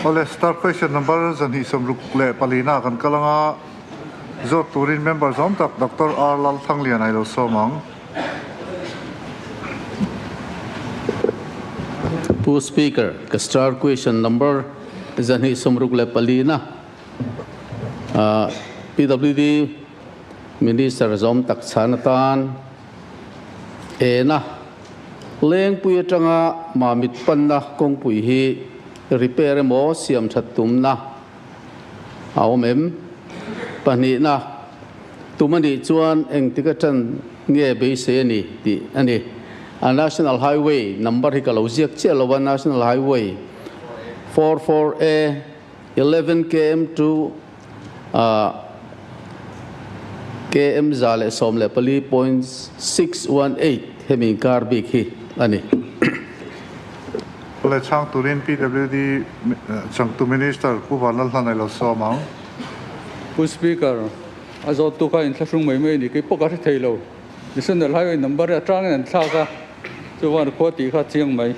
Awle, star question number 264 ah kan kal anga zawt turin member zawm tak Doctor R Lalthangliana i lo sawm ang. Pu Speaker, ka star question number 264 na PWD Minister zawm tak chhan atan ena Lengpui atanga Mamit panna kawngpui hi repair emaw siam that tumna a awm em? Pahnihna, tum a nih chuan engtik atan nge beisei a ni tih a ni. A National Highway number hi ka lo ziak chiah lo a, National Highway 44A 11 km to km 114.618 hemi inkar bik hi a ni. Awle chhang turin PWD changtu Minister Pu Vanlalhlan a lo sawm ang. Pu Speaker, a zawttu kha inthlahrung mai mai a ni, kei pawh ka hre thei lo. National Highway number hi atangin an thlak a, chuvan khua tih kha chiang mai.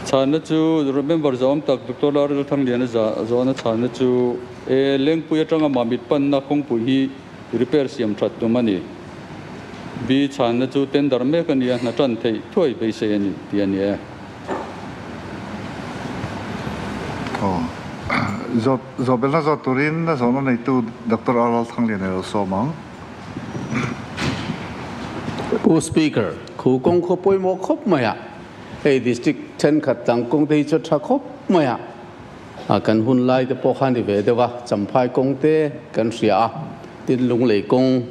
Chhanna chu member zawm tak Doctor Lalrel Thangliana zawhna chhanna chu e Lengpui atanga Mamit panna kawngpui hi repair siam that tum a ni. B chhanna chu tender mek a nia, hna tan theih thuai beisei a ni tih a ni e. Aw. Zawt zawhbelna zawt turin a zawhna neitu Doctor Lalrel Thangliana lo sawm ang. Pu Speaker, khu kawng khaw pawimawh khawp mai a, hei district thenkhat tlang kawng te hi chu a tha khawp mai a, a kan hun lai te pawh kha a ni ve deuh a, Champhai kawng te kan hria a, tin Lunglei kawng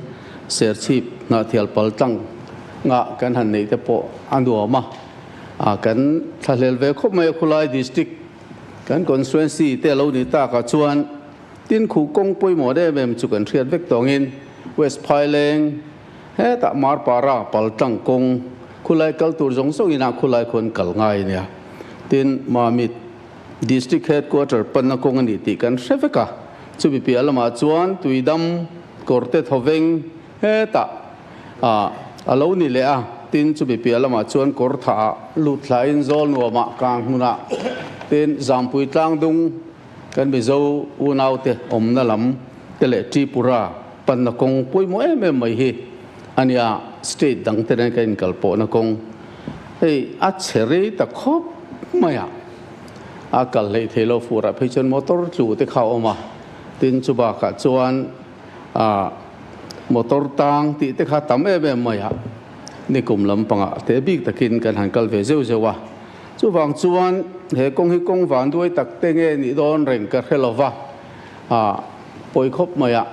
Serchhip Hnahthial pal tlang ngah kan han neih te pawh a nuam a, a kan thlahlel ve khawp mai a khulai district kan constituency te a lo ni tak ah chuan. Tin khuh kawng pawimawh em em chu kan hriat vek tawngin West Phaileng hetah Marpara paltlang kawng khulai kal tur zawng zawng inah khulai khuan kal ngai a nia. Tin Mamit District Headquarter panna kawng a ni tih kan hre vek a, chumi piah lamah chuan Tuidam Kawrte Thawveng hetah a lo ni leh a, tin chumi piah lamah chuan Kawrthah lut thlain Zawlnuamah Kang hmunah tin Zampui Tlangdung Kan Mizo unaute awmna lam te leh Tripura panna kawng pawimawh em em mai hi a nia, state dang te nen kan inkalpawhna kawng hei a chhe rei ta khawp mai a, a kal hleih thei lo furah phei chuan motor tlu te kha a awm a, tin chu bakah chuan ah motor tang tih te kha tam em em mai a, nikum lampangah te bik takin kan han kal ve zeuh zeuh a. Chuvang chuan he kawng hi kawng van duai tak te nge nih dawn reng ka hre lo va, ah pawi khawp mai a.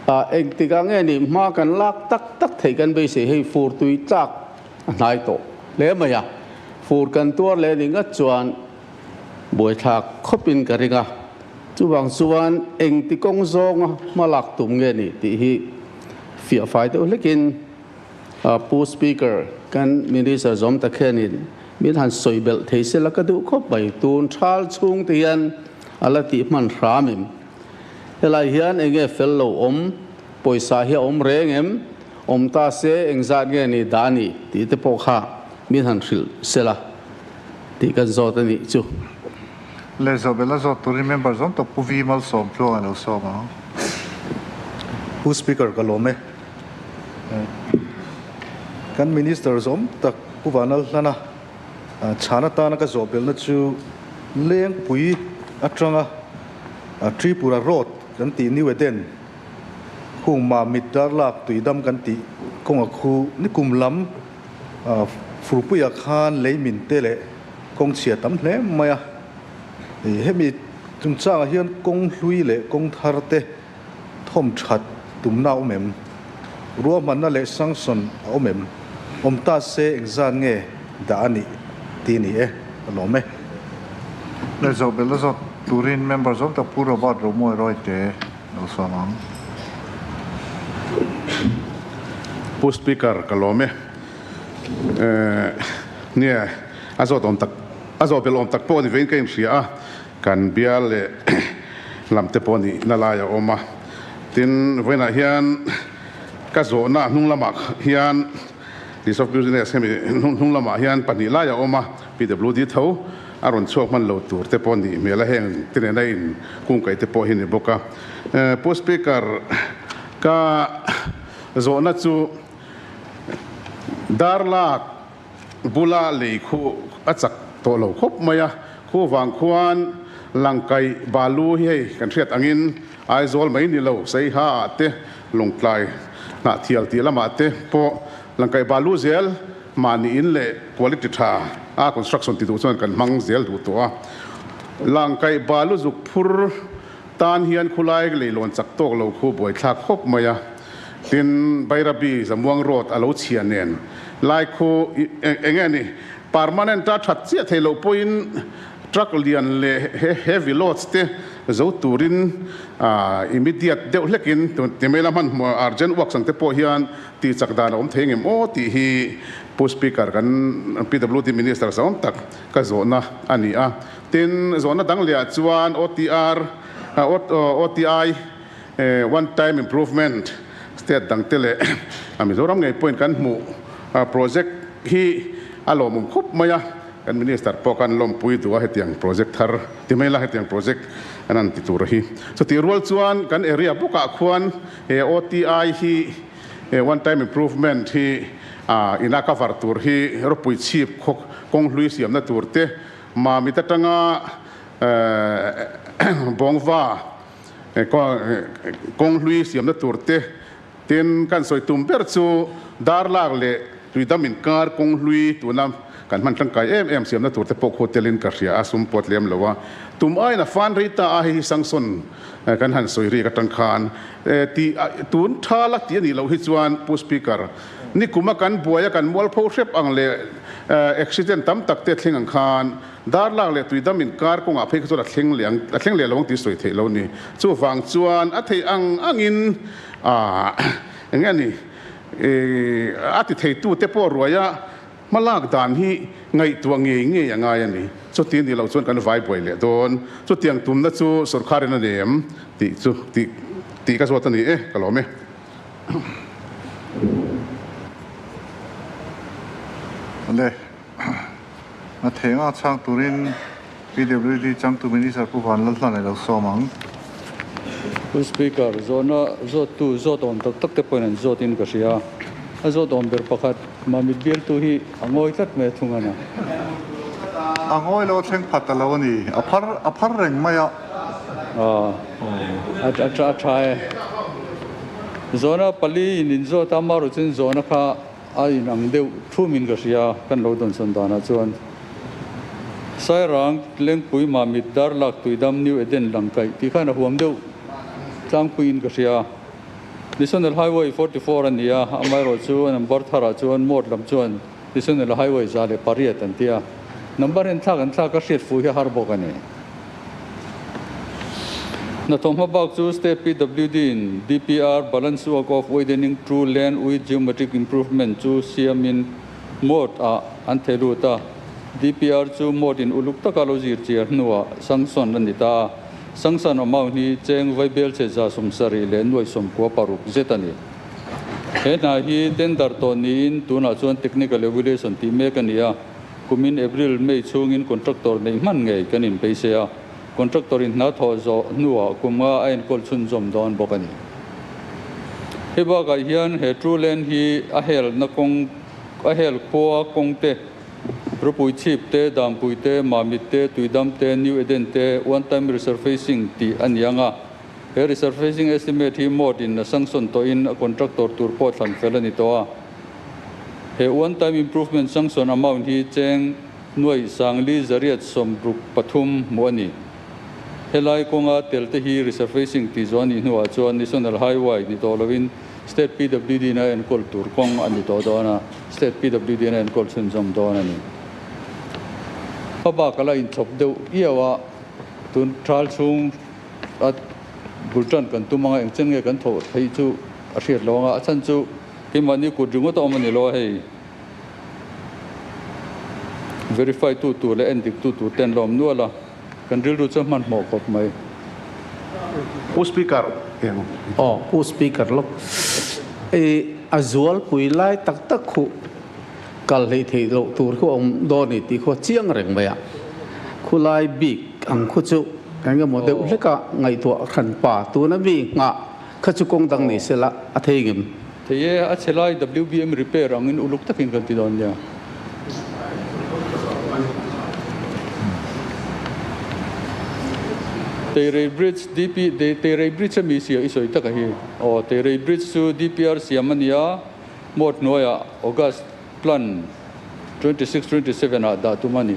Ah engtikah nge nih hma kan lak tak tak theih kan beisei hei fur tui tlak a hnai tawh hle mai a, fur kan tuar leh nih ngat chuan buaithlak khawpin ka ring a. Chuvang chuan engti kawng zawnga hma lak tum nge nih tih hi fiah fai deuh hlekin Pu Speaker, kan Minister zawm tak hianin min han sawi belh thei se la ka duh khawp mai. Tun thal chhung te hian a la tih hman hram em? Helai hian eng nge fel lo awm? Pawisa hi a awm reng em? Awm ta se engzat nge ni dah ni tih te pawh kha min han hrilh se la tih kan zawt a nih chu. Leh zawh belh a zawt turin member zawm tak Pu Vi Malsawm tluang a lo sawm ang. Pu Speaker, ka lawm e. Kan Minister zawm tak Pu Vanlalhlana chhan atana ka zawh belhna chu Lengpui atanga Tripura Road kan tih New Eden khung Mamit Darlak Tuidam kan tih kawnga khu nikum lam Furpuia khan lei min te leh kawng chhia tam hle mai a. Hemi chungchangah hian kawng hlui leh kawng thar te Thawm that tumna a awm em? Ruahmanna leh sanction a awm em? Awm ta se engzat nge dah a nih ti ni e, ka lawm e. Leh zoh belh a zawt turin member zawng tak Pu Robert Romuai Royte lo sawm ang. Pu Speaker, ka lawm e. Nge a zawt awm tak, a zawh belh awm tak pawh ni vein ka inhria a. Kan bial leh lam te pawh nihna lai a awm a, tin vawiinah hian ka zawhna hnung lamah hian List of Business hemi hnung lamah hian pahnih lai a awm a, PWD tho. a rawn chhuak hman lo tur te pawh a nih hmel a, heng te nena in kungkaih te pawh hi ni bawk a. Pu Speaker, ka zawhna chu Darlak bula lei khu a chak tawh lo khawp mai a, khu vang khuan Langkaih balu hi hei kan hriat angin Aizawl mai ni lo, Saiha ah te, Lawngtlai Hnahthial tih lamah te pawh Langkaih balu zel mahni in leh quality tha a construction ti duh chuan kan hmang zel duh tawh a. Langkaih balu zuk phur tan hian khulai leilawn chak tawk lo khu buaithlak khawp mai a. Tin, Bairabi Zamuang Road a lo chhia nen lai khu eng nge ni permanent a that chiah thei loh pawhin truck lian leh heavy loads te zo turin immediate deuh hlekin ti mai la hmanhmawh urgent works ang te pawh hian tih chak dan a awm thei ngem aw tih hi Pu Speaker kan PWD Minister zawng tak ka zawhna a ni a. Tin, zawhna dang lehah chuan OTR, OTI, One Time Improvement, state dangte leh a Mizoram ngei pawhin kan hmuh project hi a lawmawm khawp mai a. Kan Minister pawh khan lawmpui duh a hetiang project thar ti mai la hetiang project an han ti tur hi. Chutih rual chuan kan area bawkah khuan he OTI hi One Time Improvement hi ina cover tur hi ropui chhip khaw kawng hlui siamna tur te Mamit atanga Bawngva kawng hlui siamna tur te Tin, kan sawi tum ber chu Darlak leh Tuidam inkar kawng hlui tuna kan hman tangkai em em siamna tur te pawh khu telin ka hria a, sum pawt lem lo a. Tum aiin a fan rei ta a, hei hi Sangson kan han sawi rik atang khan tih tun tha la tih a nih loh hi chuan Pu Speaker, nikuma kan buai a kan mualpho hrep ang leh accident tam tak te thleng ang khan Darlak leh Tuidam inkar kawngah phei kha chuan a thleng leh ang, a thleng leh lo ang tih sawi theih lo ni. Chuvang chuan a theih ang angin ah eng nge ni a ti theitu te pawh ruaia hmalak dan hi ngaihtuah ngei ngei a ngai a ni. Chuti nih loh chuan kan vai buai leh dawn. Chutiang tumna chu sorkharin a nem tih chu tih tih ka zawt a ni e, ka lawm e. Le. A theinga chhang turin PWD changtu Minister Pu Vanlalhlan a lo sawm ang. Pu Speaker, zawhna zawttu zawt awm tak tak te pawhin an zawtin ka hria. A zawt awm ber pakhat, Mamit bialtu hi a ngawi tlat mai a thung a na. A ngawi lo a thleng phat a lo a ni. A phar a phar reng mai a. Aw, a tha a tha e. Zawhna pali in inzawt a, amaherawhchu zawhna kha A inang deuh thumin ka hria, kan lo dawnsawn danah chuan. Sairang, Lengpui, Mamit, Darlak, Tuidam, New Eden, Langkaih tih khan a huam deuh tlangpuiin ka hria. National Highway 44 a ni a, amaherawh chu a number tharah chuan mode lam chuan National Highway 108 an ti a. Number hian thlak an thlak a hriat fuh hi a har bawk a ni. Hnathawh hma bak chu State PWD in DPR Balance Work of Widening True Land with Geometric Improvement chu siamin mode ah an thei lut a. DPR chu mode in uluk taka lo zir chiar hnuah sanction a ni ta a. Sanction amount hi cheng vaibel chhe 76,960 zet a ni. He hna hi tender tawh niin tunah chuan technical evaluation tih mek a ni a. Kumin April, May chhungin contractor neih hman ngei kan inpeise a, contractor in hna thawh zawh hnuah kum nga a enkawl chhunzawm dawn bawk a ni. Hei bakah hian he True Land hi a helna kawng, a hel khua kawng te, Ropui Chhip te, Dampui te, Mamit te, Tuidam te, New Eden te, One Time Resurfacing tih a ni ang a. He resurfacing estimate hi mode in a sanction tawhin a contractor tur pawh thlan fel a ni tawh a. He one time improvement sanction amount hi cheng nuaih sangli zariat 63 hmuh a ni. Helai kawnga tel te hi resurfacing tih zawh a nih hnuah chuan National Highway ni tawh lovin State PWD in a enkawl tur kawng a ni tawh dawn a, State PWD in a enkawl chhunzawm dawn a ni. Hmabak a la inchhawp deuh iau a, tun thal chhung a bul tan kan tum anga engchen nge kan thawh theih chu a hriat lo anga a chhan chu keimahni kut ringawt a awm a ni lo a hei verify tu tur leh endik tu tur te an la awm nual a kan rilru chu a hmanhmawh khawp mai. Pu Speaker eng. Aw Pu Speaker lawk i a zualpui lai tak tak khuh kal hleih theih loh tur khu a awm dawn i tih khu a chiang reng mai a. Khulai bik ang khu chu eng emaw deuh hleka ngaihtuah hran pa tuna mi nghah kha chu kawng dang ni sela a thei ngem? Thei e, a chhe lai WBM repair angin uluk takin kan ti dawn nia. Teirei Bridge DP Teirei Bridge ami sia i sawi taka hi. Aw Teirei Bridge chu DPR siam a nia, mawt hnuaiah August plan 26, 27 ah dah tum a ni.